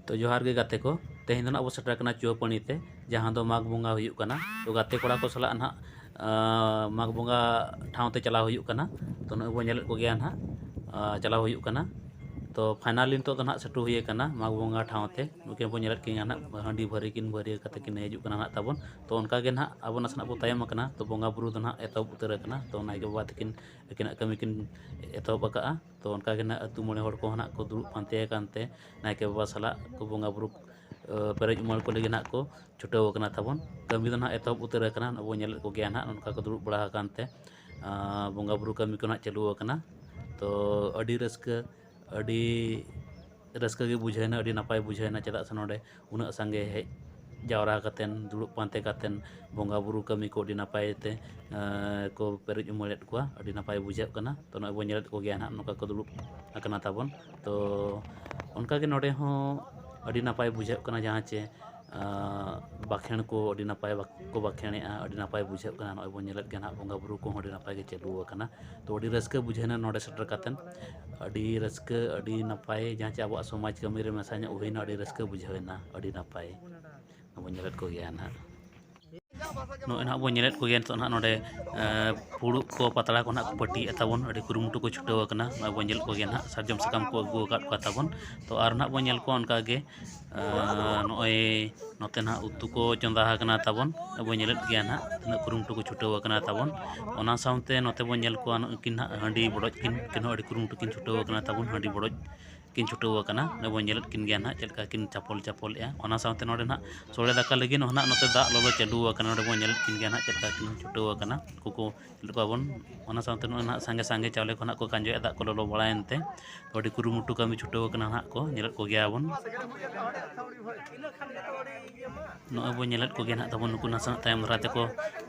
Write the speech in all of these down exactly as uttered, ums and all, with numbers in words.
ᱛᱚ ᱡᱚᱦᱟᱨ ᱜᱮ ᱜᱟᱛᱮ ᱠᱚ, ᱛᱮᱦᱮᱧ ᱫᱚ ᱱᱟᱜ ᱵᱚ ᱥᱮᱴᱮᱨ ᱟᱠᱟᱱᱟ ᱪᱩᱣᱟᱹᱯᱟᱹᱱᱤ ᱛᱮ, ᱡᱟᱦᱟᱸ ᱫᱚ ᱢᱟᱜᱽ ᱵᱚᱸᱜᱟ ᱦᱩᱭᱩᱜ ᱠᱟᱱᱟ᱾ ᱛᱚ ᱜᱟᱛᱮ ᱠᱚᱲᱟ ᱠᱚ ᱥᱟᱞᱟᱜ ᱱᱟᱜ, ᱟᱸ, ᱢᱟᱜᱽ ᱵᱚᱸᱜᱟ ᱴᱷᱟᱶ ᱛᱮ ᱪᱟᱞᱟᱣ ᱦᱩᱭᱩᱜ ᱠᱟᱱᱟ᱾ ᱛᱚ ᱱᱚᱜᱼᱚᱭ ᱵᱚ ᱧᱮᱞᱮᱫ ᱠᱚᱜᱮᱭᱟ ᱱᱟᱜ, ᱟᱸ, ᱪᱟᱞᱟᱣ ᱦᱩᱭᱩᱜ ᱠᱟᱱᱟ᱾ ᱛᱚ finally ᱱᱤᱛᱚᱜ ᱫᱚ ᱱᱟᱜ ᱥᱮᱴᱮᱨ ᱦᱩᱭ ᱟᱠᱟᱱᱟ ᱢᱟᱜᱽ ᱵᱚᱸᱜᱟ ᱴᱷᱟᱶ ᱛᱮ᱾ ᱱᱩᱠᱤᱱ ᱵᱚ ᱧᱮᱞᱮᱫ ᱠᱤᱱᱟ ᱱᱟᱜ, ᱦᱟᱺᱰᱤ ᱵᱷᱟᱹᱨᱤ ᱠᱤᱱ ᱵᱷᱟᱹᱨᱤ ᱠᱟᱛᱮ ᱠᱤᱱ ᱦᱤᱡᱩᱜ ᱠᱟᱱᱟ ᱱᱟᱜ ᱛᱟᱵᱚᱱ᱾ ᱛᱚ ᱚᱱᱠᱟ ᱜᱮ ᱱᱟᱜ ᱟᱵᱚ ᱱᱟᱥᱮᱱᱟᱜ ᱵᱚ ᱛᱟᱭᱚᱢ ᱟᱠᱟᱱᱟ᱾ ᱛᱚ ᱵᱚᱸᱜᱟ ᱵᱩᱨᱩ ᱫᱚ ᱱᱟᱜ ᱮᱛᱚᱦᱚᱵ ᱩᱛᱟᱹᱨ ᱟᱠᱟᱱᱟ᱾ ᱛᱚ ᱱᱟᱭᱠᱮ ᱵᱟᱵᱟ ᱛᱟᱹᱠᱤᱱ ᱟᱹᱠᱤᱱᱟᱜ ᱠᱟᱹᱢᱤ ᱠᱤᱱ ᱮᱛᱚᱦᱚᱵ ᱟᱠᱟᱫᱼᱟ᱾ ᱛᱚ ᱚᱱᱠᱟ ᱜᱮ ᱱᱟᱜ ᱟᱹᱛᱩ ᱢᱚᱬᱮ ᱦᱚᱲ ᱠᱚᱦᱚᱸ ᱱᱟᱜ ᱠᱚ ᱫᱩᱲᱩᱵ ᱯᱟᱱᱛᱮ ᱟᱠᱟᱱ ᱛᱮ ᱱᱟᱭᱠᱮ ᱵᱟᱵᱟ ᱥᱟᱞᱟᱜ ᱠᱚ ᱵᱚᱸᱜᱟ ᱵᱩᱨᱩ, ᱟᱹ, ᱯᱮᱨᱮᱡ ᱩᱢᱟᱹᱲ ᱠᱚ ᱞᱟᱹᱜᱤᱫ ᱱᱟᱜ ᱠᱚ ᱪᱷᱩᱴᱟᱹᱣ ᱟᱠᱟᱱᱟ ᱛᱟᱵᱚᱱ᱾ ᱠᱟᱹᱢᱤ ᱫᱚ ᱱᱟᱜ ᱮᱛᱚᱦᱚᱵ ᱩᱛᱟᱹᱨ ᱟᱠᱟᱱᱟ᱾ ᱱᱚᱜᱼᱚᱭ ᱵᱚ ᱧᱮᱞᱮᱫ ᱠᱚᱜᱮᱭᱟ ᱱᱟᱜ ᱱᱚᱝᱠᱟ ᱠᱚ ᱫᱩᱲᱩᱵ ᱵᱟᱲᱟ ᱟᱠᱟᱱ ᱛᱮ, ᱟᱸ, ᱵᱚᱸᱜᱟ ᱵᱩᱨᱩ ᱠᱟᱹᱢᱤ ᱠᱚ ᱱᱟᱜ ᱪᱟᱹᱞᱩ ᱟᱠᱟᱱᱟ᱾ ᱛᱚ ᱟᱹᱰᱤ ᱨᱟᱹᱥᱠᱟᱹ, ᱟᱹᱰᱤ ᱨᱟᱹᱥᱠᱟᱹ ᱜᱮ ᱵᱩᱡᱷᱟᱹᱣᱮᱱᱟ, ᱟᱹᱰᱤ ᱱᱟᱯᱟᱭ ᱵᱩᱡᱷᱟᱹᱣᱮᱱᱟ᱾ ᱪᱮᱫᱟᱜ ᱥᱮ ᱱᱚᱰᱮ ᱩᱱᱟᱹᱜ ᱥᱟᱸᱜᱮ ᱦᱮᱡ ᱡᱟᱣᱨᱟ ᱠᱟᱛᱮᱱ, ᱫᱩᱲᱩᱵ ᱯᱟᱱᱛᱮ ᱠᱟᱛᱮᱱ ᱵᱚᱸᱜᱟ ᱵᱩᱨᱩ ᱠᱟᱹᱢᱤ ᱠᱚ ᱟᱹᱰᱤ ᱱᱟᱯᱟᱭ ᱛᱮ, ᱮᱸ, ᱠᱚ ᱯᱮᱨᱮᱡ ᱩᱢᱟᱹᱲᱮᱫ ᱠᱚᱣᱟ᱾ ᱟᱹᱰᱤ ᱱᱟᱯᱟᱭ ᱵᱩᱡᱷᱟᱹᱜ ᱠᱟᱱᱟ᱾ ᱛᱚ ᱱᱚᱜᱼᱚᱭ ᱵᱚᱱ ᱧᱮᱞᱮᱫ ᱠᱚᱜᱮᱭᱟ ᱱᱟᱦᱟᱜ, ᱱᱚᱝᱠᱟ ᱠᱚ ᱫᱩᱲᱩᱵ ᱟᱠᱟᱱᱟ ᱛᱟᱵᱚᱱ᱾ ᱛᱚ ᱚᱱᱠᱟᱜᱮ ᱱᱚᱰᱮ ᱦᱚᱸ ᱟᱹᱰᱤ ᱱᱟᱯᱟᱭ ᱵᱩᱡᱷᱟᱹᱜ ᱠᱟᱱᱟ, ᱡᱟᱦᱟᱸ ᱪᱮ, ᱟᱸ, ᱵᱟᱠᱷᱮᱬ ᱠᱚ ᱟᱹᱰᱤ ᱱᱟᱯᱟᱭ ᱵᱟᱠ-, ᱠᱚ ᱵᱟᱠᱷᱮᱬᱮᱜᱼᱟ, ᱟᱹᱰᱤ ᱱᱟᱯᱟᱭ ᱵᱩᱡᱷᱟᱹᱜ ᱠᱟᱱᱟ᱾ ᱱᱚᱜᱼᱚᱭ ᱵᱚᱱ ᱧᱮᱞᱮᱫ ᱜᱮᱭᱟ ᱱᱟᱦᱟᱜ, ᱵᱚᱸᱜᱟ ᱵᱩᱨᱩ ᱠᱚᱦᱚᱸ ᱟᱹᱰᱤ ᱱᱟᱯᱟᱭ ᱜᱮ ᱪᱟᱹᱞᱩ ᱟᱠᱟᱱᱟ᱾ ᱛᱚ ᱟᱹᱰᱤ ᱨᱟᱹᱥᱠᱟᱹ ᱵᱩᱡᱷᱟᱹᱣᱮᱱᱟ ᱱᱚᱰᱮ ᱥᱮᱴᱮᱨ ᱠᱟᱛᱮᱱ, ᱟᱹᱰᱤ ᱨᱟᱹᱥᱠᱟᱹ, ᱟᱹᱰᱤ ᱱᱟᱯᱟᱭ, ᱡᱟᱦᱟᱸ ᱪᱮ ᱟᱵᱚᱣᱟᱜ ᱥᱚᱢᱟᱡᱽ ᱠᱟᱹᱢᱤ ᱨᱮ ᱢᱮᱥᱟ ᱧᱚᱜ ᱦᱩᱭᱱᱟ, ᱟᱹᱰᱤ ᱨᱟᱹᱥᱠᱟᱹ ᱵᱩᱡᱷᱟᱹᱣᱮᱱᱟ, ᱟᱹᱰᱤ ᱱᱟᱯᱟᱭ᱾ ᱟᱵᱚ ᱧᱮᱞᱮᱫ ᱠᱚᱜᱮᱭᱟ ᱱᱟᱦᱟᱜ᱾ ᱱᱚᱜᱼᱚᱭ ᱱᱟᱦᱟᱜ ᱵᱚᱱ ᱧᱮᱞᱮᱫ ᱠᱚᱜᱮᱭᱟ ᱱᱤᱛᱚᱜ ᱱᱟᱦᱟᱜ ᱱᱚᱰᱮ, ᱮᱸ, ᱯᱷᱩᱲᱩᱜ ᱠᱚ, ᱯᱟᱛᱲᱟ ᱠᱚ ᱱᱟᱦᱟᱜ ᱠᱚ ᱯᱟᱹᱴᱤᱭᱮᱫ ᱛᱟᱵᱚᱱ, ᱟᱹᱰᱤ ᱠᱩᱨᱩᱢᱩᱴᱩ ᱠᱚ ᱪᱷᱩᱴᱟᱹᱣ ᱟᱠᱟᱱᱟ᱾ ᱱᱚᱜᱼᱚᱭ ᱵᱚᱱ ᱧᱮᱞᱮᱫ ᱠᱚᱜᱮᱭᱟ ᱱᱟᱦᱟᱜ, ᱥᱟᱨᱡᱚᱢ ᱥᱟᱠᱟᱢ ᱠᱚ ᱟᱹᱜᱩ ᱟᱠᱟᱫ ᱠᱚᱣᱟ ᱛᱟᱵᱚᱱ᱾ ᱛᱚ ᱟᱨ ᱱᱟᱦᱟᱜ ᱵᱚᱱ ᱧᱮᱞ ᱠᱚᱣᱟ ᱚᱱᱠᱟ ᱜᱮ, ᱮᱸ, ᱱᱚᱜᱼᱚᱭ ᱱᱚᱛᱮ ᱱᱟᱦᱟᱜ ᱩᱛᱩ ᱠᱚ ᱪᱚᱸᱫᱟ ᱟᱠᱟᱱᱟ ᱛᱟᱵᱚᱱ᱾ ᱟᱵᱚ ᱧᱮᱞᱮᱫ ᱜᱮᱭᱟ ᱱᱟᱦᱟᱜ, ᱛᱤᱱᱟᱹᱜ ᱠᱩᱨᱩᱢᱩᱴᱩ ᱠᱚ ᱪᱷᱩᱴᱟᱹᱣ ᱟᱠᱟᱱᱟ ᱛᱟᱵᱚᱱ᱾ ᱚᱱᱟ ᱥᱟᱶᱛᱮ ᱱᱚᱛᱮ ᱵᱚᱱ ᱧᱮᱞ ᱠᱚᱣᱟ, ᱱᱩᱠᱤᱱ ᱱᱟᱦᱟᱜ ᱦᱟᱺᱰᱤ ᱵᱚᱰᱚᱡ ᱠᱤᱱ, ᱩᱱᱠᱤᱱ ᱦᱚᱸ ᱟᱹᱰᱤ ᱠᱩᱨᱩᱢᱩᱴᱩ ᱠᱤᱱ ᱪᱷᱩᱴᱟᱹᱣ ᱟᱠᱟᱱᱟ ᱛᱟᱵᱚᱱ, ᱦᱟᱺᱰᱤ ᱵᱚᱰᱚᱡ ᱠᱤᱱ ᱪᱷᱩᱴᱟᱹᱣ ᱟᱠᱟᱱᱟ᱾ ᱱᱚᱰᱮ ᱵᱚᱱ ᱧᱮᱞᱮᱫ ᱠᱤᱱ ᱜᱮᱭᱟ ᱱᱟᱦᱟᱜ, ᱪᱮᱫ ᱞᱮᱠᱟ ᱠᱤᱱ ᱪᱟᱯᱚᱞ ᱪᱟᱯᱚᱞᱮᱜᱼᱟ᱾ ᱚᱱᱟ ᱥᱟᱶᱛᱮ ᱱᱚᱰᱮ ᱱᱟᱦᱟᱜ ᱥᱚᱲᱮ ᱫᱟᱠᱟ ᱞᱟᱹᱜᱤᱫ ᱦᱚᱸ ᱱᱟᱦᱟᱜ ᱱᱚᱛᱮ ᱫᱟᱜ ᱞᱚᱞᱚ ᱪᱟᱹᱞᱩ ᱟᱠᱟᱱᱟ᱾ ᱱᱚᱰᱮ ᱵᱚᱱ ᱧᱮᱞᱮᱫ ᱠᱤᱱ ᱜᱮᱭᱟ ᱱᱟᱦᱟᱜ, ᱪᱮᱫ ᱞᱮᱠᱟ ᱠᱤᱱ ᱪᱷᱩᱴᱟᱹᱣ ᱟᱠᱟᱱᱟ᱾ ᱩᱱᱠᱩ ᱠᱚ ᱧᱮᱞᱮᱫ ᱠᱚᱣᱟ ᱵᱚᱱ᱾ ᱚᱱᱟ ᱥᱟᱶᱛᱮ ᱱᱚᱜᱼᱚᱭ ᱱᱟᱦᱟᱜ ᱥᱟᱸᱜᱮ ᱥᱟᱸᱜᱮ ᱪᱟᱣᱞᱮ ᱠᱚ ᱱᱟᱦᱟᱜ ᱠᱚ ᱠᱷᱟᱸᱡᱚᱭᱮᱫ, ᱫᱟᱜ ᱠᱚ ᱞᱚᱞᱚ ᱵᱟᱲᱟᱭᱮᱱ ᱛᱮ᱾ ᱛᱚ ᱟᱹᱰᱤ ᱠᱩᱨᱩᱢᱩᱴᱩ ᱠᱟᱹᱢᱤ ᱪᱷᱩᱴᱟᱹᱣ ᱟᱠᱟᱱᱟ ᱱᱟᱦᱟᱜ ᱠᱚ, ᱧᱮᱞᱮᱫ ᱠᱚᱜᱮᱭᱟ ᱵᱚᱱ᱾ ᱱᱚᱜᱼᱚᱭ ᱵᱚᱱ ᱧᱮᱞᱮᱫ ᱠᱚᱜᱮᱭᱟ ᱱᱟᱦᱟᱜ ᱛᱟᱵᱚᱱ, ᱱᱩᱠᱩ ᱱᱟᱥᱮᱱᱟᱜ ᱛᱟᱭᱚᱢ ᱫᱷᱟᱨᱟ ᱛᱮᱠᱚ,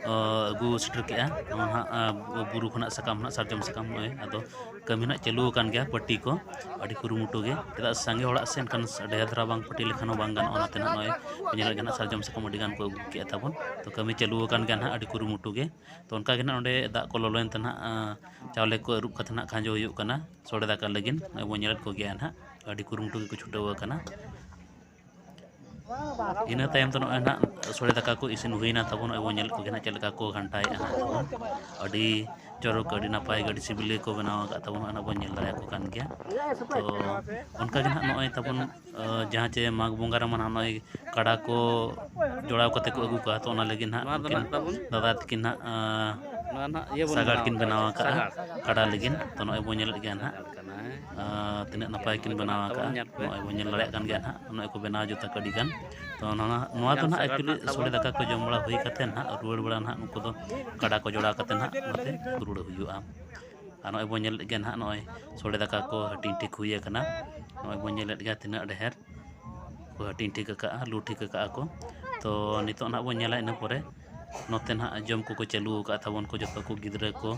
ᱚ, ᱟᱹᱜᱩ ᱥᱮᱴᱮᱨ ᱠᱮᱜᱼᱟ ᱱᱚᱣᱟ ᱱᱟᱦᱟᱜ, ᱟ, ᱵᱩᱨᱩ ᱠᱷᱚᱱᱟᱜ ᱥᱟᱠᱟᱢ ᱱᱟᱦᱟᱜ, ᱥᱟᱨᱡᱚᱢ ᱥᱟᱠᱟᱢ᱾ ᱱᱚᱜᱼᱚᱭ ᱟᱫᱚ ᱠᱟᱹᱢᱤ ᱱᱟᱦᱟᱜ ᱪᱟᱹᱞᱩ ᱟᱠᱟᱱ ᱜᱮᱭᱟ, ᱯᱟᱹᱴᱤ ᱠᱚ ᱟᱹᱰᱤ ᱠᱩᱨᱩᱢᱩᱴᱩ ᱜᱮ᱾ ᱪᱮᱫᱟᱜ ᱥᱮ ᱥᱟᱸᱜᱮ ᱦᱚᱲᱟᱜ ᱥᱮ ᱮᱱᱠᱷᱟᱱ ᱰᱷᱮᱨ ᱫᱷᱟᱨᱟ ᱵᱟᱝ ᱯᱟᱹᱴᱤ ᱞᱮᱠᱷᱟᱱ ᱦᱚᱸ ᱵᱟᱝ ᱜᱟᱱᱚᱜᱼᱟ᱾ ᱚᱱᱟᱛᱮ ᱱᱟᱦᱟᱜ ᱱᱚᱜᱼᱚᱭ ᱵᱚᱱ ᱧᱮᱞᱮᱫ ᱜᱮᱭᱟ ᱱᱟᱦᱟᱜ, ᱥᱟᱨᱡᱚᱢ ᱥᱟᱠᱟᱢ ᱟᱹᱰᱤ ᱜᱟᱱ ᱠᱚ ᱟᱹᱜᱩ ᱠᱮᱜᱼᱟ ᱛᱟᱵᱚᱱ᱾ ᱛᱚ ᱠᱟᱹᱢᱤ ᱪᱟᱹᱞᱩ ᱟᱠᱟᱱ ᱜᱮᱭᱟ ᱱᱟᱦᱟᱜ ᱟᱹᱰᱤ ᱠᱩᱨᱩᱢᱩᱴᱩ ᱜᱮ᱾ ᱛᱚ ᱚᱱᱠᱟ ᱜᱮ ᱱᱟᱦᱟᱜ ᱚᱸᱰᱮ ᱫᱟᱜ ᱠᱚ ᱞᱚᱞᱚᱭᱮᱱ ᱛᱮ ᱱᱟᱦᱟᱜ, ᱟᱸ, ᱪᱟᱣᱞᱮ ᱠᱚ ᱟᱹᱨᱩᱵ ᱠᱟᱛᱮ ᱱᱟᱦᱟᱜ ᱠᱷᱟᱸᱡᱚ ᱦᱩᱭᱩᱜ ᱠᱟᱱᱟ ᱥᱚᱲᱮ ᱫᱟᱠᱟ ᱞᱟᱹᱜᱤᱫ᱾ ᱱᱚᱜᱼᱚᱭ ᱵᱚᱱ ᱧᱮᱞᱮᱫ ᱠᱚᱜᱮᱭᱟ ᱱᱟᱦᱟᱜ, ᱟᱹᱰᱤ ᱠᱩᱨᱩᱢᱩᱴᱩ ᱜᱮᱠᱚ ᱪᱷᱩᱴᱟᱹᱣ ᱟᱠᱟᱱᱟ᱾ ᱤᱱᱟᱹ ᱛᱟᱭᱚᱢ ᱫᱚ ᱱᱚᱜᱼᱚᱭ ᱱᱟᱦᱟᱜ ᱥᱳᱲᱮ ᱫᱟᱠᱟ ᱠᱚ ᱤᱥᱤᱱ ᱦᱩᱭᱱᱟ ᱛᱟᱵᱚᱱ᱾ ᱱᱚᱜᱼᱚᱭ ᱵᱚᱱ ᱧᱮᱞᱮᱫ ᱠᱚᱜᱮ ᱱᱟᱦᱟᱜ ᱪᱮᱫ ᱞᱮᱠᱟ ᱠᱚ ᱜᱷᱟᱱᱴᱟᱭᱮᱫᱼᱟ ᱱᱟᱦᱟᱜ ᱛᱟᱵᱚᱱ᱾ ᱟᱹᱰᱤ ᱪᱚᱨᱚᱠ, ᱟᱹᱰᱤ ᱱᱟᱯᱟᱭ ᱜᱮ, ᱟᱹᱰᱤ ᱥᱤᱵᱤᱞ ᱜᱮᱠᱚ ᱵᱮᱱᱟᱣ ᱟᱠᱟᱫ ᱛᱟᱵᱚᱱᱟ᱾ ᱱᱚᱜᱼᱚᱭ ᱱᱟᱦᱟᱜ ᱵᱚᱱ ᱧᱮᱞ ᱫᱟᱲᱮᱭᱟᱠᱚ ᱠᱟᱱ ᱜᱮᱭᱟ᱾ ᱛᱚ ᱚᱱᱠᱟ ᱜᱮ ᱱᱟᱦᱟᱜ ᱱᱚᱜᱼᱚᱭ ᱛᱟᱵᱚᱱ, ᱟᱸ, ᱡᱟᱦᱟᱸ ᱪᱮ ᱢᱟᱜᱽ ᱵᱚᱸᱜᱟ ᱨᱮᱢᱟ ᱱᱟᱦᱟᱜ ᱱᱚᱜᱼᱚᱭ ᱠᱟᱰᱟ ᱠᱚ ᱡᱚᱲᱟᱣ ᱠᱟᱛᱮ ᱠᱚ ᱟᱹᱜᱩ ᱠᱚᱣᱟ᱾ ᱛᱚ ᱚᱱᱟ ᱞᱟᱹᱜᱤᱫ ᱱᱟᱦᱟᱜ ᱱᱚᱣᱟ ᱫᱚ ᱩᱱᱠᱤᱱ ᱱᱟᱦᱟᱜ ᱛᱟᱵᱚᱱ ᱫᱟᱫᱟ ᱛᱟᱹᱠᱤᱱ ᱱᱟᱦᱟᱜ, ᱟᱸ, ᱱᱚᱣᱟ ᱱᱟᱦᱟᱜ ᱤᱭᱟᱹ ᱵᱚᱱ ᱥᱟᱜᱟᱲ ᱵᱮᱱᱟᱣ ᱠᱤᱱ ᱟᱠᱟᱫᱟ, ᱵᱮᱱᱟᱣ ᱟᱠᱟᱫᱼᱟ ᱥᱟᱜᱟᱲ᱾ ᱠᱟᱰᱟ ᱞᱟᱹᱜᱤᱫ᱾ ᱛᱚ ᱱᱚᱜᱼᱚᱭ ᱵᱚᱱ ᱧᱮᱞᱮᱫ ᱜᱮᱭᱟ ᱱᱟᱦᱟᱜ᱾ ᱠᱟᱱᱟ᱾ ᱟᱨ ᱛᱤᱱᱟᱹᱜ ᱱᱟᱯᱟᱭ ᱠᱤᱱ ᱵᱮᱱᱟᱣ ᱟᱠᱟᱫᱼᱟ᱾ ᱛᱟᱵᱚᱱ ᱧᱮᱞ ᱯᱮ᱾ ᱱᱚᱜᱼᱚᱭ ᱵᱚᱱ ᱧᱮᱞ ᱫᱟᱲᱮᱭᱟᱜ ᱠᱟᱱ ᱜᱮᱭᱟ ᱱᱟᱦᱟᱜ, ᱱᱚᱜᱼᱚᱭ ᱠᱚ ᱵᱮᱱᱟᱣ ᱡᱩᱛ ᱟᱠᱟᱫ ᱟᱹᱰᱤ ᱜᱟᱱ᱾ ᱛᱚ ᱱᱚᱣᱟ, ᱱᱚᱣᱟ ᱫᱚ ᱮᱱᱠᱷᱟᱱ ᱱᱟᱦᱟᱜ ᱥᱟᱜᱟᱲ actually ᱱᱟᱦᱟᱜ ᱛᱟᱵᱚᱱ ᱥᱳᱲᱮ ᱫᱟᱠᱟ ᱠᱚ ᱡᱚᱢ ᱵᱟᱲᱟ ᱦᱩᱭ ᱠᱟᱛᱮ ᱱᱟᱦᱟᱜ ᱨᱩᱣᱟᱹᱲ ᱵᱮᱲᱟ ᱱᱟᱦᱟᱜ ᱱᱩᱠᱩ ᱫᱚ ᱠᱟᱰᱟ ᱠᱚ ᱡᱚᱲᱟᱣ ᱠᱟᱛᱮ ᱱᱟᱦᱟᱜ ᱱᱚᱛᱮ ᱨᱩᱣᱟᱹᱲ ᱦᱩᱭᱩᱜᱼᱟ᱾ ᱟᱨ ᱱᱚᱜᱼᱚᱭ ᱵᱚᱱ ᱧᱮᱞᱮᱫ ᱜᱮᱭᱟ ᱱᱟᱦᱟᱜ, ᱱᱚᱜᱼᱚᱭ ᱥᱳᱲᱮ ᱫᱟᱠᱟ ᱠᱚ ᱦᱟᱹᱴᱤᱧ ᱴᱷᱤᱠ ᱦᱩᱭ ᱟᱠᱟᱱᱟ᱾ ᱱᱚᱜᱼᱚᱭ ᱵᱚᱱ ᱧᱮᱞᱮᱫ ᱜᱮᱭᱟ ᱛᱤᱱᱟᱹᱜ ᱰᱷᱮᱨ ᱠᱚ ᱦᱟᱹᱴᱤᱧ ᱴᱷᱤᱠ ᱟᱠᱟᱫᱼᱟ, ᱞᱩ ᱴᱷᱤᱠ ᱟᱠᱟᱫᱼᱟ ᱠᱚ᱾ ᱛᱚ ᱱᱤᱛᱚᱜ ᱱᱟᱦᱟᱜ ᱵᱚᱱ ᱧᱮᱞᱟ, ᱤᱱᱟᱹ ᱯᱚᱨᱮ ᱱᱚᱛᱮ ᱱᱟᱦᱟᱜ ᱡᱚᱢ ᱠᱚᱠᱚ ᱪᱟᱹᱞᱩ ᱟᱠᱟᱫ ᱛᱟᱵᱚᱱ ᱠᱚ, ᱡᱚᱛᱚ ᱠᱚ ᱜᱤᱫᱽᱨᱟᱹ ᱠᱚ,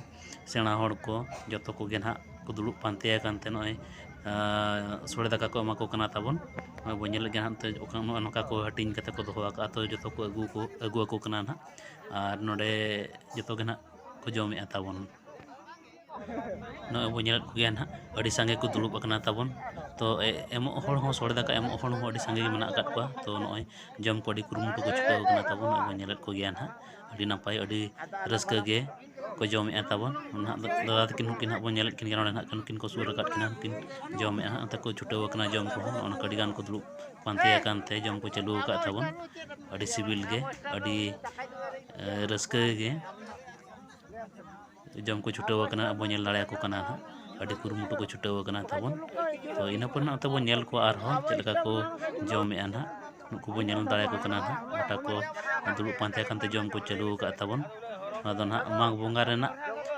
ᱥᱮᱬᱟ ᱦᱚᱲ ᱠᱚ, ᱡᱚᱛᱚ ᱠᱚᱜᱮ ᱱᱟᱦᱟᱜ ᱠᱚ ᱫᱩᱲᱩᱵ ᱯᱟᱱᱛᱮ ᱟᱠᱟᱱ ᱛᱮ ᱱᱚᱜᱼᱚᱭ, ᱟᱸ, ᱥᱳᱲᱮ ᱫᱟᱠᱟ ᱠᱚ ᱮᱢᱟ ᱠᱚ ᱠᱟᱱᱟ ᱛᱟᱵᱚᱱ᱾ ᱱᱚᱜᱼᱚᱭ ᱵᱚᱱ ᱧᱮᱞᱮᱫ ᱜᱮᱭᱟ ᱱᱟᱦᱟᱜ, ᱱᱚᱛᱮ ᱱᱚᱜᱼᱚ ᱱᱚᱝᱠᱟ ᱠᱚ ᱦᱟᱹᱴᱤᱧ ᱠᱟᱛᱮ ᱠᱚ ᱫᱚᱦᱚ ᱟᱠᱟᱫᱼᱟ᱾ ᱛᱚ ᱡᱚᱛᱚ ᱠᱚ ᱟᱹᱜᱩ ᱠᱚ, ᱟᱹᱜᱩ ᱟᱠᱚ ᱠᱟᱱᱟ ᱱᱟᱦᱟᱜ᱾ ᱟᱨ ᱱᱚᱰᱮ ᱡᱚᱛᱚ ᱜᱮ ᱱᱟᱦᱟᱜ ᱠᱚ ᱡᱚᱢᱮᱫᱼᱟ ᱛᱟᱵᱚᱱ᱾ ᱱᱚᱜᱼᱚᱭ ᱵᱚᱱ ᱧᱮᱞᱮᱫ ᱠᱚᱜᱮᱭᱟ ᱱᱟᱦᱟᱜ, ᱟᱹᱰᱤ ᱥᱟᱸᱜᱮ ᱠᱚ ᱫᱩᱲᱩᱵ ᱟᱠᱟᱱᱟ ᱛᱟᱵᱚᱱ᱾ ᱛᱚ ᱮ-, ᱮᱢᱚᱜ ᱦᱚᱲ ᱦᱚᱸ, ᱥᱳᱲᱮ ᱫᱟᱠᱟ ᱮᱢᱚᱜ ᱦᱚᱲ ᱦᱚᱸ ᱟᱹᱰᱤ ᱥᱟᱸᱜᱮ ᱜᱮ ᱢᱮᱱᱟᱜ ᱟᱠᱟᱫ ᱠᱚᱣᱟ᱾ ᱛᱚ ᱱᱚᱜᱼᱚᱭ ᱡᱚᱢ ᱠᱚ ᱟᱹᱰᱤ ᱠᱩᱨᱩᱢᱩᱴᱩ ᱠᱚ ᱪᱷᱩᱴᱟᱹᱣ ᱟᱠᱟᱱᱟ ᱛᱟᱵᱚᱱ᱾ ᱱᱚᱜᱼᱚᱭ ᱵᱚᱱ ᱧᱮᱞᱮᱫ ᱠᱚᱜᱮᱭᱟ ᱱᱟᱦᱟᱜ, ᱟᱹᱰᱤ ᱱᱟᱯᱟᱭ, ᱟᱹᱰᱤ ᱨᱟᱹᱥᱠᱟᱹ ᱜᱮ ᱠᱚ ᱡᱚᱢᱮᱫᱼᱟ ᱛᱟᱵᱚᱱ᱾ ᱱᱟᱦᱟᱜ ᱫᱚ ᱫᱟᱫᱟ ᱛᱟᱹᱠᱤᱱ ᱱᱩᱠᱤᱱ ᱱᱟᱦᱟᱜ ᱵᱚᱱ ᱧᱮᱞᱮᱫ ᱠᱤᱱ ᱜᱮᱭᱟ, ᱱᱚᱰᱮ ᱱᱟᱦᱟᱜ ᱱᱩᱠᱤᱱ ᱠᱚ ᱥᱩᱨ ᱟᱠᱟᱫ ᱠᱤᱱᱟ, ᱱᱩᱠᱤᱱ ᱡᱚᱢᱮᱫᱼᱟ ᱦᱟᱸᱜ᱾ ᱚᱱᱛᱮ ᱠᱚ ᱪᱷᱩᱴᱟᱹᱣ ᱟᱠᱟᱱᱟ ᱡᱚᱢ ᱠᱚᱦᱚᱸ᱾ ᱱᱚᱜᱼᱚ ᱱᱚᱝᱠᱟ ᱟᱹᱰᱤ ᱜᱟᱱ ᱠᱚ ᱫᱩᱲᱩᱵ ᱯᱟᱱᱛᱮ ᱟᱠᱟᱱ ᱛᱮ ᱡᱚᱢ ᱠᱚ ᱪᱟᱹᱞᱩ ᱟᱠᱟᱫ ᱛᱟᱵᱚᱱ᱾ ᱟᱹᱰᱤ ᱥᱤᱵᱤᱞ ᱜᱮ, ᱟᱹᱰᱤ, ᱮ, ᱨᱟᱹᱥᱠᱟᱹ ᱜᱮ᱾ ᱡᱚᱢ ᱠᱚ ᱪᱷᱩᱴᱟᱹᱣ ᱟᱠᱟᱱᱟ, ᱟᱵᱚ ᱧᱮᱞ ᱫᱟᱲᱮᱭᱟᱠᱚ ᱠᱟᱱᱟ ᱦᱟᱸᱜ, ᱟᱹᱰᱤ ᱠᱩᱨᱩᱢᱩᱴᱩ ᱠᱚ ᱪᱷᱩᱴᱟᱹᱣ ᱟᱠᱟᱱᱟ ᱛᱟᱵᱚᱱ᱾ ᱛᱚ ᱤᱱᱟᱹ ᱯᱚᱨᱮ ᱱᱟᱜ ᱛᱟᱵᱚᱱ ᱧᱮᱞ ᱠᱚᱣᱟ ᱟᱨᱦᱚᱸ ᱪᱮᱫ ᱞᱮᱠᱟ ᱠᱚ ᱡᱚᱢᱮᱜᱼᱟ ᱱᱟᱦᱟᱜ, ᱱᱩᱠᱩ ᱵᱚᱱ ᱧᱮᱞ ᱫᱟᱲᱮᱭᱟᱠᱚ ᱠᱟᱱᱟ ᱱᱟᱦᱟᱜ, ᱜᱚᱴᱟ ᱠᱚ ᱫᱩᱲᱩᱵ ᱯᱟᱱᱛᱮ ᱟᱠᱟᱱ ᱛᱮ ᱡᱚᱢ ᱠᱚ ᱪᱟᱹᱞᱩ ᱟᱠᱟᱫ ᱛᱟᱵᱚᱱ᱾ ᱱᱚᱣᱟ ᱫᱚ ᱱᱟᱦᱟᱜ ᱢᱟᱜᱽ ᱵᱚᱸᱜᱟ ᱨᱮᱱᱟᱜ,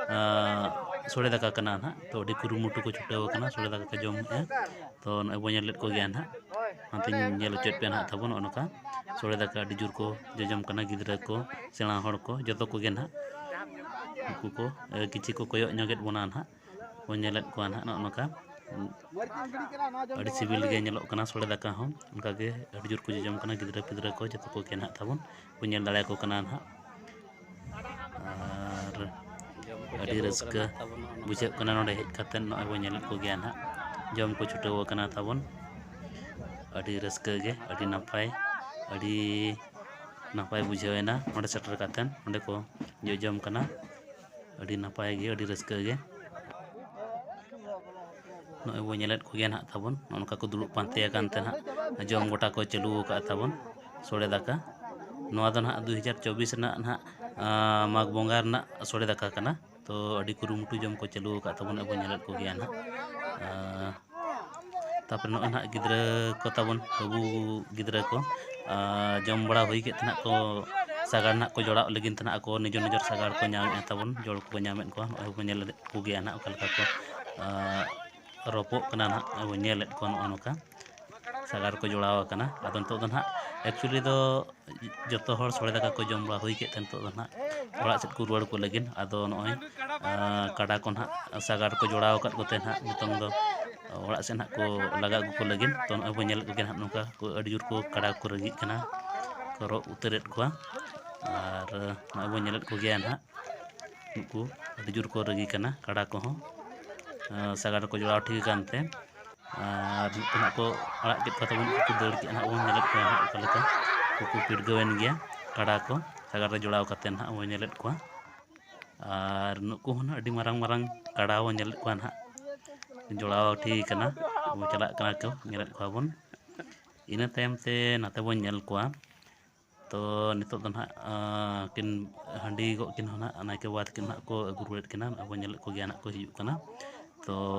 ᱟᱸ, ᱥᱚᱲᱮ ᱫᱟᱠᱟ ᱠᱟᱱᱟ ᱱᱟᱦᱟᱜ᱾ ᱛᱚ ᱟᱹᱰᱤ ᱠᱩᱨᱩᱢᱩᱴᱩ ᱠᱚ ᱪᱷᱩᱴᱟᱹᱣ ᱟᱠᱟᱱᱟ ᱥᱚᱲᱮ ᱫᱟᱠᱟ ᱠᱚ ᱡᱚᱢᱮᱜᱼᱟ᱾ ᱛᱚ ᱱᱚᱜᱼᱚᱭ ᱵᱚᱱ ᱧᱮᱞᱮᱫ ᱠᱚᱜᱮᱭᱟ ᱱᱟᱦᱟᱜ, ᱚᱱᱟᱛᱮᱧ ᱧᱮᱞ ᱦᱚᱪᱚᱭᱮᱫ ᱯᱮᱭᱟ ᱱᱟᱦᱟᱜ ᱛᱟᱵᱚᱱ᱾ ᱱᱚᱜᱼᱚ ᱱᱚᱝᱠᱟ ᱥᱚᱲᱮ ᱫᱟᱠᱟ ᱟᱹᱰᱤ ᱡᱳᱨ ᱠᱚ ᱡᱚᱡᱚᱢ ᱠᱟᱱᱟ, ᱜᱤᱫᱽᱨᱟᱹ ᱠᱚ, ᱥᱮᱬᱟ ᱦᱚᱲ ᱠᱚ, ᱡᱚᱛᱚ ᱠᱚᱜᱮ ᱱᱟᱦᱟᱜ᱾ ᱩᱱᱠᱩ ᱠᱚ, ᱮ, ᱠᱤᱪᱷᱤ ᱠᱚ ᱠᱚᱭᱚᱜ ᱧᱚᱜᱮᱫ ᱵᱚᱱᱟ ᱱᱟᱦᱟᱜ, ᱵᱚᱱ ᱧᱮᱞᱮᱫ ᱠᱚᱣᱟ ᱱᱟᱦᱟᱜ᱾ ᱱᱚᱜᱼᱚ ᱱᱚᱝᱠᱟ ᱟᱹᱰᱤ ᱥᱤᱵᱤᱞ ᱜᱮ ᱧᱮᱞᱚᱜ ᱠᱟᱱᱟ ᱥᱚᱲᱮ ᱫᱟᱠᱟ ᱦᱚᱸ᱾ ᱚᱱᱠᱟᱜᱮ ᱟᱹᱰᱤ ᱡᱳᱨ ᱠᱚ ᱡᱚᱡᱚᱢ ᱠᱟᱱᱟ ᱜᱤᱫᱽᱨᱟᱹ ᱯᱤᱫᱽᱨᱟᱹ ᱠᱚ, ᱡᱚᱛᱚ ᱠᱚᱜᱮ ᱱᱟᱦᱟᱜ ᱛᱟᱵᱚᱱ ᱵᱚᱱ ᱧᱮᱞ ᱫᱟᱲᱮᱭᱟᱠᱚ ᱠᱟᱱᱟ ᱱᱟᱦᱟᱜ᱾ ᱟᱨ ᱟᱹᱰᱤ ᱨᱟᱹᱥᱠᱟᱹ ᱵᱩᱡᱷᱟᱹᱜ ᱠᱟᱱᱟ ᱱᱚᱰᱮ ᱦᱮᱡ ᱠᱟᱛᱮᱫ᱾ ᱱᱚᱜᱼᱚᱭ ᱵᱚᱱ ᱧᱮᱞᱮᱫ ᱠᱚᱜᱮᱭᱟ ᱱᱟᱦᱟᱜ, ᱡᱚᱢ ᱠᱚ ᱪᱷᱩᱴᱟᱹᱣ ᱟᱠᱟᱱᱟ ᱛᱟᱵᱚᱱ᱾ ᱟᱹᱰᱤ ᱨᱟᱹᱥᱠᱟᱹ ᱜᱮ, ᱟᱹᱰᱤ ᱱᱟᱯᱟᱭ, ᱟᱹᱰᱤ ᱱᱟᱯᱟᱭ ᱵᱩᱡᱷᱟᱹᱣ ᱮᱱᱟ ᱱᱚᱸᱰᱮ ᱥᱮᱴᱮᱨ ᱠᱟᱛᱮᱫ᱾ ᱚᱸᱰᱮ ᱠᱚ ᱡᱚᱡᱚᱢ ᱠᱟᱱᱟ, ᱟᱹᱰᱤ ᱱᱟᱯᱟᱭ ᱜᱮ, ᱟᱹᱰᱤ ᱨᱟᱹᱥᱠᱟᱹ ᱜᱮ᱾ ᱱᱚᱜᱼᱚᱭ ᱵᱚ ᱧᱮᱞᱮᱫ ᱠᱚᱜᱮᱭᱟ ᱱᱟᱦᱟᱜ ᱛᱟᱵᱚᱱ, ᱱᱚᱜᱼᱚ ᱱᱚᱝᱠᱟ ᱠᱚ ᱫᱩᱲᱩᱵ ᱯᱟᱱᱛᱮ ᱟᱠᱟᱱ ᱛᱮ ᱱᱟᱦᱟᱜ ᱡᱚᱢ ᱜᱚᱴᱟ ᱠᱚ ᱪᱟᱹᱞᱩ ᱟᱠᱟᱫ ᱛᱟᱵᱚᱱ ᱥᱚᱲᱮ ᱫᱟᱠᱟ᱾ ᱱᱚᱣᱟ ᱫᱚ ᱱᱟᱦᱟᱜ ᱫᱩ ᱦᱟᱡᱟᱨ ᱪᱚᱵᱵᱤᱥ ᱨᱮᱱᱟᱜ ᱱᱟᱦᱟᱜ, ᱟᱸ, ᱢᱟᱜᱽ ᱵᱚᱸᱜᱟ ᱨᱮᱱᱟᱜ ᱥᱚᱲᱮ ᱫᱟᱠᱟ ᱠᱟᱱᱟ᱾ ᱛᱚ ᱟᱹᱰᱤ ᱠᱩᱨᱩᱢᱩᱴᱩ ᱡᱚᱢ ᱠᱚ ᱪᱟᱹᱞᱩ ᱟᱠᱟᱫ ᱛᱟᱵᱚᱱᱟ, ᱟᱵᱚ ᱧᱮᱞᱮᱫ ᱠᱚᱜᱮᱭᱟ ᱱᱟᱦᱟᱜ᱾ ᱟᱸ, ᱛᱟᱯᱚᱨᱮ ᱱᱚᱜᱼᱚᱭ ᱱᱟᱦᱟᱜ ᱜᱤᱫᱽᱨᱟᱹ ᱠᱚ ᱛᱟᱵᱚᱱ, ᱵᱟᱹᱵᱩ ᱜᱤᱫᱽᱨᱟᱹ ᱠᱚ, ᱟᱸ, ᱡᱚᱢ ᱵᱟᱲᱟ ᱦᱩᱭ ᱠᱮᱫ ᱛᱮ ᱱᱟᱦᱟᱜ ᱠᱚ ᱥᱟᱜᱟᱲ ᱱᱟᱦᱟᱜ ᱠᱚ ᱡᱚᱲᱟᱣ ᱞᱟᱹᱜᱤᱫ ᱛᱮ ᱱᱟᱦᱟᱜ ᱟᱠᱚ ᱱᱤᱡᱮᱨ ᱱᱤᱡᱮᱨ ᱥᱟᱜᱟᱲ ᱠᱚ ᱧᱟᱢᱮᱫᱼᱟ ᱛᱟᱵᱚᱱ, ᱡᱚᱲ ᱠᱚᱠᱚ ᱧᱟᱢᱮᱫ ᱠᱚᱣᱟ᱾ ᱱᱚᱜᱼᱚᱭ ᱵᱚᱱ ᱧᱮᱞᱮᱫ ᱠᱚᱜᱮᱭᱟ ᱱᱟᱦᱟᱜ ᱚᱠᱟ ᱞᱮᱠᱟ ᱠᱚ, ᱟᱸ, ᱨᱚᱯᱚᱜ ᱠᱟᱱᱟ ᱱᱟᱦᱟᱜ, ᱟᱵᱚ ᱧᱮᱞᱮᱫ ᱠᱚᱣᱟ ᱱᱚᱜᱼᱚ ᱱᱚᱝᱠᱟ ᱥᱟᱜᱟᱲ ᱠᱚ ᱡᱚᱲᱟᱣ ᱟᱠᱟᱱᱟ᱾ ᱟᱫᱚ ᱱᱤᱛᱚᱜ ᱫᱚ ᱱᱟᱦᱟᱜ actually ᱫᱚ ᱡᱚᱛᱚ ᱦᱚᱲ ᱥᱚᱲᱮ ᱫᱟᱠᱟ ᱠᱚ ᱡᱚᱢ ᱵᱟᱲᱟ ᱦᱩᱭ ᱠᱮᱫ ᱛᱮ ᱱᱤᱛᱚᱜ ᱫᱚ ᱱᱟᱦᱟᱜ ᱚᱲᱟᱜ ᱥᱮᱫ ᱠᱚ ᱨᱩᱣᱟᱹᱲ ᱠᱚ ᱞᱟᱹᱜᱤᱫ᱾ ᱟᱫᱚ ᱱᱚᱜᱼᱚᱭ, ᱟᱸ, ᱠᱟᱰᱟ ᱠᱚ ᱱᱟᱦᱟᱜ ᱥᱟᱜᱟᱲ ᱠᱚ ᱡᱚᱲᱟᱣ ᱟᱠᱟᱫ ᱠᱚᱛᱮ ᱱᱟᱦᱟᱜ ᱱᱤᱛᱚᱝ ᱫᱚ ᱚᱲᱟᱜ ᱥᱮᱫ ᱱᱟᱦᱟᱜ ᱠᱚ ᱞᱟᱜᱟ ᱟᱹᱜᱩ ᱠᱚ ᱞᱟᱹᱜᱤᱫ᱾ ᱛᱚ ᱱᱚᱜᱼᱚᱭ ᱵᱚᱱ ᱧᱮᱞᱮᱫ ᱠᱚᱜᱮᱭᱟ ᱱᱟᱦᱟᱜ ᱱᱚᱝᱠᱟ ᱠᱚ ᱟᱹᱰᱤ ᱡᱳᱨ ᱠᱚ ᱠᱟᱰᱟ ᱠᱚ ᱨᱟᱹᱜᱤᱜ ᱠᱟᱱᱟ, ᱠᱚ ᱨᱚᱜ ᱩᱛᱟᱹᱨᱮᱫ ᱠᱚᱣᱟ᱾ ᱟᱨ ᱱᱚᱜᱼᱚᱭ ᱵᱚᱱ ᱧᱮᱞᱮᱫ ᱠᱚᱜᱮᱭᱟ ᱱᱟᱦᱟᱜ ᱱᱩᱠᱩ ᱟᱹᱰᱤ ᱡᱳᱨ ᱠᱚ ᱨᱟᱹᱜᱤ ᱠᱟᱱᱟ ᱠᱟᱰᱟ ᱠᱚᱦᱚᱸ, ᱟᱸ, ᱥᱟᱜᱟᱲ ᱨᱮᱠᱚ ᱡᱚᱲᱟᱣ ᱴᱷᱤᱠ ᱟᱠᱟᱱ ᱛᱮ᱾ ᱟᱨ ᱱᱩᱠᱩ ᱱᱟᱦᱟᱜ ᱠᱚ ᱟᱲᱟᱜ ᱠᱮᱫ ᱠᱚᱣᱟ ᱛᱟᱵᱚᱱ, ᱩᱱᱠᱩ ᱠᱚ ᱫᱟᱹᱲ ᱠᱮᱫᱼᱟ ᱱᱟᱦᱟᱜ, ᱵᱚᱱ ᱧᱮᱞᱮᱫ ᱠᱚᱣᱟ ᱱᱟᱦᱟᱜ ᱚᱠᱟ ᱞᱮᱠᱟ ᱩᱱᱠᱩ ᱠᱚ ᱯᱤᱰᱜᱟᱹᱣᱮᱱ ᱜᱮᱭᱟ ᱠᱟᱰᱟ ᱠᱚ ᱥᱟᱜᱟᱲ ᱨᱮ ᱡᱚᱲᱟᱣ ᱠᱟᱛᱮ ᱱᱟᱦᱟᱜ ᱵᱚᱱ ᱧᱮᱞᱮᱫ ᱠᱚᱣᱟ᱾ ᱟᱨ ᱱᱩᱠᱩ ᱦᱚᱸ ᱱᱟᱦᱟᱜ ᱟᱹᱰᱤ ᱢᱟᱨᱟᱝ ᱢᱟᱨᱟᱝ ᱠᱟᱰᱟ ᱵᱚᱱ ᱧᱮᱞᱮᱫ ᱠᱚᱣᱟ ᱱᱟᱦᱟᱜ, ᱡᱚᱲᱟᱣ ᱴᱷᱤᱠ ᱠᱟᱱᱟ, ᱪᱟᱞᱟᱜ ᱠᱟᱱᱟ ᱠᱚ, ᱧᱮᱞᱮᱫ ᱠᱚᱣᱟ ᱵᱚᱱ᱾ ᱤᱱᱟᱹ ᱛᱟᱭᱚᱢ ᱛᱮ ᱱᱟᱛᱮ ᱵᱚᱱ ᱧᱮᱞ ᱠᱚᱣᱟ᱾ ᱛᱚ ᱱᱤᱛᱚᱜ ᱫᱚ ᱱᱟᱦᱟᱜ, ᱟᱸ, ᱠᱤᱱ ᱦᱟᱺᱰᱤ ᱜᱚᱜ ᱠᱤᱱ ᱦᱚᱸ ᱱᱟᱦᱟᱜ ᱱᱟᱭᱠᱮ ᱵᱟᱵᱟ ᱛᱟᱹᱠᱤᱱ ᱱᱟᱦᱟᱜ ᱠᱚ ᱟᱹᱜᱩ ᱨᱩᱣᱟᱹᱲᱮᱫ ᱠᱤᱱᱟ᱾ ᱟᱵᱚ ᱧᱮᱞᱮᱫ ᱠᱚᱜᱮᱭᱟ ᱱᱟᱦᱟᱜ ᱠᱚ ᱦᱤᱡᱩᱜ ᱠᱟᱱᱟ᱾ ᱛᱚ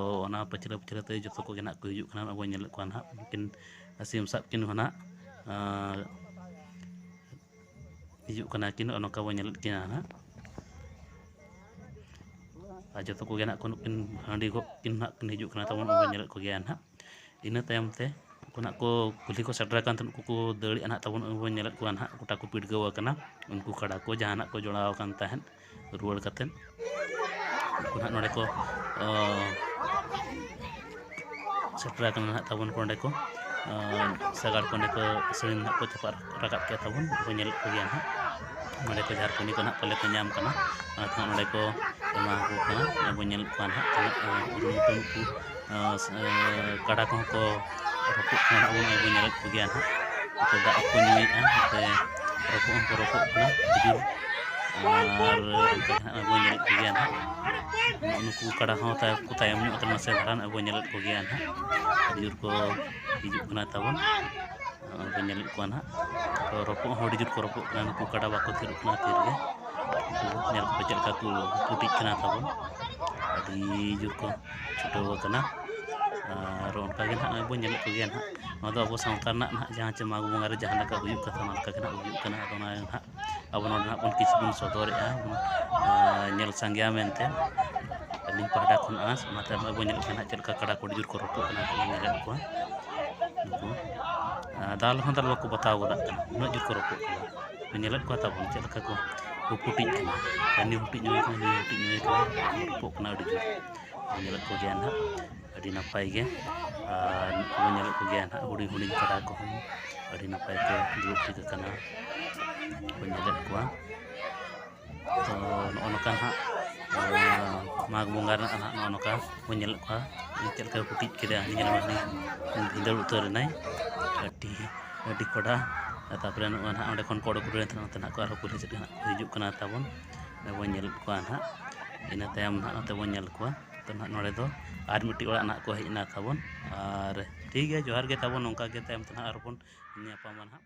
ᱚᱱᱟ ᱯᱟᱹᱪᱷᱞᱟᱹ ᱯᱟᱹᱪᱷᱞᱟᱹ ᱛᱮ ᱡᱚᱛᱚ ᱠᱚᱜᱮ ᱱᱟᱦᱟᱜ ᱠᱚ ᱦᱤᱡᱩᱜ ᱠᱟᱱᱟ᱾ ᱟᱵᱚ ᱧᱮᱞᱮᱫ ᱠᱚᱣᱟ ᱱᱟᱦᱟᱜ ᱩᱱᱠᱤᱱ ᱥᱤᱢ ᱥᱟᱵ ᱠᱤᱱ ᱦᱚᱸ ᱱᱟᱦᱟᱜ, ᱟᱸ, ᱦᱤᱡᱩᱜ ᱠᱟᱱᱟ ᱠᱤᱱ, ᱱᱚᱜᱼᱚ ᱱᱚᱝᱠᱟ ᱵᱚᱱ ᱧᱮᱞᱮᱫ ᱠᱤᱱᱟ ᱱᱟᱦᱟᱜ᱾ ᱟᱨ ᱡᱚᱛᱚ ᱠᱚᱜᱮ ᱱᱟᱦᱟᱜ ᱠᱚ ᱱᱩᱠᱤᱱ ᱦᱟᱺᱰᱤ ᱜᱚᱜ ᱠᱤᱱ ᱱᱟᱦᱟᱜ ᱠᱤᱱ ᱦᱤᱡᱩᱜ ᱠᱟᱱᱟ ᱛᱟᱵᱚᱱ, ᱟᱵᱚ ᱧᱮᱞᱮᱫ ᱠᱚᱜᱮᱭᱟ ᱱᱟᱦᱟᱜ᱾ ᱤᱱᱟᱹ ᱛᱟᱭᱚᱢ ᱛᱮ ᱩᱱᱠᱩ ᱱᱟᱦᱟᱜ ᱠᱚ ᱠᱩᱞᱦᱤ ᱠᱚ ᱥᱮᱴᱮᱨ ᱟᱠᱟᱱ ᱛᱟᱦᱮᱸᱫ, ᱩᱱᱠᱩ ᱠᱚ ᱫᱟᱹᱲᱮᱜᱼᱟ ᱱᱟᱦᱟᱜ ᱛᱟᱵᱚᱱ, ᱟᱵᱚ ᱵᱚᱱ ᱧᱮᱞᱮᱫ ᱠᱚᱣᱟ ᱱᱟᱦᱟᱜ ᱜᱚᱴᱟ ᱠᱚ ᱯᱤᱰᱜᱟᱹᱣ ᱟᱠᱟᱱᱟ᱾ ᱩᱱᱠᱩ ᱠᱟᱰᱟ ᱠᱚ ᱡᱟᱦᱟᱸ ᱱᱟᱦᱟᱜ ᱠᱚ ᱡᱚᱲᱟᱣ ᱟᱠᱟᱱ ᱛᱟᱦᱮᱸᱫ ᱨᱩᱣᱟᱹᱲ ᱠᱟᱛᱮᱫ, ᱩᱱᱠᱩ ᱱᱟᱦᱟᱜ ᱱᱚᱰᱮ ᱠᱚ, ᱚ, ᱥᱮᱴᱮᱨ ᱟᱠᱟᱱᱟ ᱱᱟᱦᱟᱜ ᱛᱟᱵᱚᱱ ᱠᱚ ᱱᱚᱰᱮ ᱠᱚ, ᱚ, ᱥᱟᱜᱟᱲ ᱠᱚ ᱱᱚᱰᱮ ᱠᱚ ᱥᱟᱹᱲᱤᱢ ᱱᱟᱦᱟᱜ ᱠᱚ ᱪᱟᱯᱟᱫ ᱨᱟᱠᱟᱵ ᱠᱮᱫ ᱛᱟᱵᱚᱱ, ᱟᱵᱚ ᱧᱮᱞᱮᱫ ᱠᱚᱜᱮᱭᱟ ᱱᱟᱦᱟᱜ᱾ ᱱᱚᱰᱮ ᱠᱚ ᱡᱷᱟᱨᱠᱩᱱᱤ ᱠᱚ ᱱᱟᱦᱟᱜ ᱯᱟᱞᱮ ᱠᱚ ᱧᱟᱢ ᱠᱟᱱᱟ, ᱚᱱᱟᱛᱮ ᱱᱟᱦᱟᱜ ᱱᱚᱰᱮ ᱠᱚ ᱮᱢᱟ ᱠᱚ ᱠᱟᱱᱟ᱾ ᱟᱵᱚ ᱧᱮᱞᱮᱫ ᱠᱚᱣᱟ ᱱᱟᱦᱟᱜ ᱛᱤᱱᱟᱹᱜ, ᱚ, ᱩᱨᱩᱢ ᱩᱯᱨᱩᱢ ᱠᱚ, ᱚ, ᱥ-, ᱚ, ᱠᱟᱰᱟ ᱠᱚᱦᱚᱸ ᱠᱚ ᱨᱚᱯᱚᱜ ᱠᱟᱱᱟ ᱱᱟᱦᱟᱜ ᱵᱚᱱ, ᱱᱚᱜᱼᱚᱭ ᱵᱚᱱ ᱧᱮᱞᱮᱫ ᱠᱚᱜᱮᱭᱟ ᱱᱟᱦᱟᱜ᱾ ᱱᱚᱛᱮ ᱫᱟᱜ ᱦᱚᱸᱠᱚ ᱧᱩᱭᱮᱫᱼᱟ, ᱱᱚᱛᱮ ᱨᱚᱯᱚᱜ ᱦᱚᱸᱠᱚ ᱨᱚᱯᱚᱜ ᱠᱟᱱᱟ ᱟᱹᱰᱤ ᱡᱳᱨ᱾ ᱟᱨ ᱚᱱᱠᱟ ᱜᱮ ᱱᱟᱦᱟᱜ ᱱᱚᱜᱼᱚᱭ ᱵᱚᱱ ᱧᱮᱞᱮᱫ ᱠᱚᱜᱮᱭᱟ ᱱᱟᱦᱟᱜ᱾ ᱱᱩᱠᱩ ᱠᱟᱰᱟ ᱦᱚᱸ ᱛᱟᱭᱚᱢ ᱠᱚ ᱛᱟᱭᱚᱢ ᱧᱚᱜ ᱠᱟᱱᱟ ᱱᱟᱥᱮ ᱫᱷᱟᱨᱟ, ᱱᱚᱜᱼᱚᱭ ᱵᱚᱱ ᱧᱮᱞᱮᱫ ᱠᱚᱜᱮᱭᱟ ᱱᱟᱦᱟᱜ᱾ ᱟᱹᱰᱤ ᱡᱳᱨ ᱠᱚ ᱦᱤᱡᱩᱜ ᱠᱟᱱᱟ ᱛᱟᱵᱚᱱ᱾ ᱱᱚᱜᱼᱚᱭ ᱵᱚᱱ ᱧᱮᱞᱮᱫ ᱠᱚᱣᱟ ᱱᱟᱦᱟᱜ᱾ ᱛᱚ ᱨᱚᱯᱚᱜ ᱦᱚᱸ ᱟᱹᱰᱤ ᱡᱳᱨ ᱠᱚ ᱨᱚᱯᱚᱜ ᱠᱟᱱᱟ, ᱱᱩᱠᱩ ᱠᱟᱰᱟ ᱵᱟᱠᱚ ᱛᱷᱤᱨᱚᱜ ᱠᱟᱱᱟ ᱛᱷᱤᱨ ᱜᱮ᱾ ᱩᱱᱠᱩ ᱧᱮᱞ ᱠᱚᱯᱮ ᱪᱮᱫ ᱞᱮᱠᱟ ᱠᱚ ᱯᱩᱴᱤᱜ ᱠᱟᱱᱟ ᱛᱟᱵᱚᱱ, ᱟᱹᱰᱤ ᱡᱳᱨ ᱠᱚ ᱪᱷᱩᱴᱟᱹᱣ ᱟᱠᱟᱱᱟ᱾ ᱟᱨ ᱚᱱᱠᱟ ᱜᱮ ᱱᱟᱦᱟᱜ ᱱᱚᱜᱼᱚᱭ ᱵᱚᱱ ᱧᱮᱞᱮᱫ ᱠᱚᱜᱮᱭᱟ ᱱᱟᱦᱟᱜ᱾ ᱱᱚᱣᱟ ᱫᱚ ᱟᱵᱚ ᱥᱟᱶᱛᱟ ᱨᱮᱱᱟᱜ ᱱᱟᱦᱟᱜ ᱡᱟᱦᱟᱸ ᱪᱮ ᱢᱟᱜᱽ ᱵᱚᱸᱜᱟ ᱨᱮ ᱡᱟᱦᱟᱸ ᱞᱮᱠᱟ ᱦᱩᱭᱩᱜ ᱠᱟᱛᱷᱟ, ᱚᱱᱟ ᱞᱮᱠᱟ ᱜᱮ ᱱᱟᱦᱟᱜ ᱦᱩᱭᱩᱜ ᱠᱟᱱᱟ᱾ ᱟᱫᱚ ᱚᱱᱟ ᱱᱟᱦᱟᱜ ᱟᱵᱚ ᱱᱚᱰᱮ ᱱᱟᱦᱟᱜ ᱵᱚᱱ ᱠᱤᱪᱷᱩ ᱵᱚᱱ ᱥᱚᱫᱚᱨᱮᱜᱼᱟ, ᱵᱚᱱ, ᱟᱨ, ᱧᱮᱞ ᱥᱟᱸᱜᱮᱭᱟ ᱢᱮᱱᱛᱮ᱾ ᱟᱹᱞᱤᱧ ᱯᱟᱦᱴᱟ ᱠᱷᱚᱱ ᱟᱸᱥ, ᱚᱱᱟᱛᱮ ᱱᱚᱜᱼᱚᱭ ᱵᱚᱱ ᱧᱮᱞᱮᱫ ᱠᱟᱱᱟ ᱪᱮᱫ ᱞᱮᱠᱟ ᱠᱟᱰᱟ ᱠᱚ ᱟᱹᱰᱤ ᱡᱳᱨ ᱠᱚ ᱨᱚᱯᱚᱜ ᱠᱟᱱᱟ, ᱵᱚᱱ ᱧᱮᱞᱮᱫ ᱠᱚᱣᱟ ᱱᱩᱠᱩ᱾ ᱟᱨ ᱫᱟᱞ ᱦᱚᱸ ᱫᱟᱞ ᱵᱟᱠᱚ ᱵᱟᱛᱟᱣ ᱜᱚᱫᱟᱜ ᱠᱟᱱᱟ, ᱩᱱᱟᱹᱜ ᱡᱳᱨ ᱠᱚ ᱨᱚᱯᱚᱜ ᱠᱟᱱᱟ᱾ ᱵᱚᱱ ᱧᱮᱞᱮᱫ ᱠᱚᱣᱟ ᱛᱟᱵᱚᱱ ᱪᱮᱫ ᱞᱮᱠᱟ ᱠᱚ ᱦᱩᱯᱩᱴᱤᱡ ᱠᱟᱱᱟ, ᱦᱟᱹᱱᱤ ᱦᱩᱴᱤᱡ ᱧᱚᱜ ᱠᱟᱱᱟ, ᱱᱩᱭ ᱦᱩᱴᱤᱡ ᱧᱚᱜ ᱠᱟᱱᱟ, ᱨᱚᱯᱚᱜ ᱠᱟᱱᱟ ᱟᱹᱰᱤ ᱡᱳᱨ᱾ ᱵᱚᱱ ᱧᱮᱞᱮᱫ ᱠᱚᱜᱮᱭᱟ ᱱᱟᱦᱟᱜ, ᱟᱹᱰᱤ ᱱᱟᱯᱟᱭ ᱜᱮ᱾ ᱟᱨ ᱱᱩᱠᱩ ᱵᱚᱱ ᱧᱮᱞᱮᱫ ᱠᱚᱜᱮᱭᱟ ᱱᱟᱦᱟᱜ, ᱦᱩᱰᱤᱧ ᱦᱩᱰᱤᱧ ᱠᱟᱰᱟ ᱠᱚᱦᱚᱸ ᱟᱹᱰᱤ ᱱᱟᱯᱟᱭ ᱠᱚ ᱫᱩᱲᱩᱵ ᱴᱷᱤᱠ ᱟᱠᱟᱱᱟ, ᱵᱚᱱ ᱧᱮᱞᱮᱫ ᱠᱚᱣᱟ᱾ ᱛᱚ ᱱᱚᱜᱼᱚ ᱱᱚᱝᱠᱟ ᱱᱟᱦᱟᱜ, ᱟᱨ ᱢᱟᱜᱽ ᱵᱚᱸᱜᱟ ᱨᱮᱱᱟᱜ ᱱᱟᱦᱟᱜ ᱱᱚᱜᱼᱚ ᱱᱚᱝᱠᱟ ᱵᱚᱱ ᱧᱮᱞᱮᱫ ᱠᱚᱣᱟ, ᱪᱮᱫ ᱞᱮᱠᱟ ᱠᱚ ᱯᱩᱴᱤᱡ ᱠᱮᱫᱟ, ᱦᱟᱹᱱᱤ ᱧᱮᱞ ᱢᱮ, ᱦᱟᱹᱱᱤ ᱵᱷᱤᱸᱫᱟᱹᱲ ᱩᱛᱟᱹᱨ ᱮᱱᱟᱭ, ᱟᱹᱰᱤ, ᱟᱹᱰᱤ ᱠᱚᱰᱟ᱾ ᱟᱨ ᱛᱟᱨᱯᱚᱨᱮ ᱱᱚᱜᱼᱚᱭ ᱱᱟᱦᱟᱜ ᱚᱸᱰᱮ ᱠᱷᱚᱱ ᱠᱚ ᱚᱰᱚᱠ ᱩᱰᱩᱠ ᱮᱱ ᱛᱟᱦᱮᱱᱟ, ᱱᱚᱛᱮ ᱱᱟᱦᱟᱜ ᱠᱚ ᱟᱨᱦᱚᱸ ᱠᱩᱞᱦᱤ ᱥᱮᱫ ᱜᱮ ᱱᱟᱦᱟᱜ ᱠᱚ ᱦᱤᱡᱩᱜ ᱠᱟᱱᱟ ᱛᱟᱵᱚᱱ, ᱱᱚᱜᱼᱚᱭ ᱵᱚᱱ ᱧᱮᱞᱮᱫ ᱠᱚᱣᱟ ᱱᱟᱦᱟᱜ᱾ ᱤᱱᱟᱹ ᱛᱟᱭᱚᱢ ᱱᱟᱦᱟᱜ ᱱᱚᱛᱮ ᱵᱚᱱ ᱧᱮᱞ ᱠᱚᱣᱟ᱾ ᱛᱚ ᱱᱟᱦᱟᱜ ᱱᱚᱰᱮ ᱫᱚ ᱟᱨ ᱢᱤᱫᱴᱤᱡ ᱚᱲᱟᱜ ᱱᱟᱦᱟᱜ ᱠᱚ ᱦᱮᱡ ᱮᱱᱟ ᱛᱟᱵᱚᱱ᱾ ᱟᱨ ᱴᱷᱤᱠ ᱜᱮᱭᱟ, ᱡᱚᱦᱟᱨ ᱜᱮ ᱛᱟᱵᱚᱱ, ᱱᱚᱝᱠᱟ ᱜᱮ ᱛᱟᱭᱚᱢ ᱛᱮ ᱱᱟᱦᱟᱜ ᱟᱨᱦᱚᱸ ᱵᱚᱱ ᱧᱟᱯᱟᱢᱟ ᱱᱟᱦᱟᱜ᱾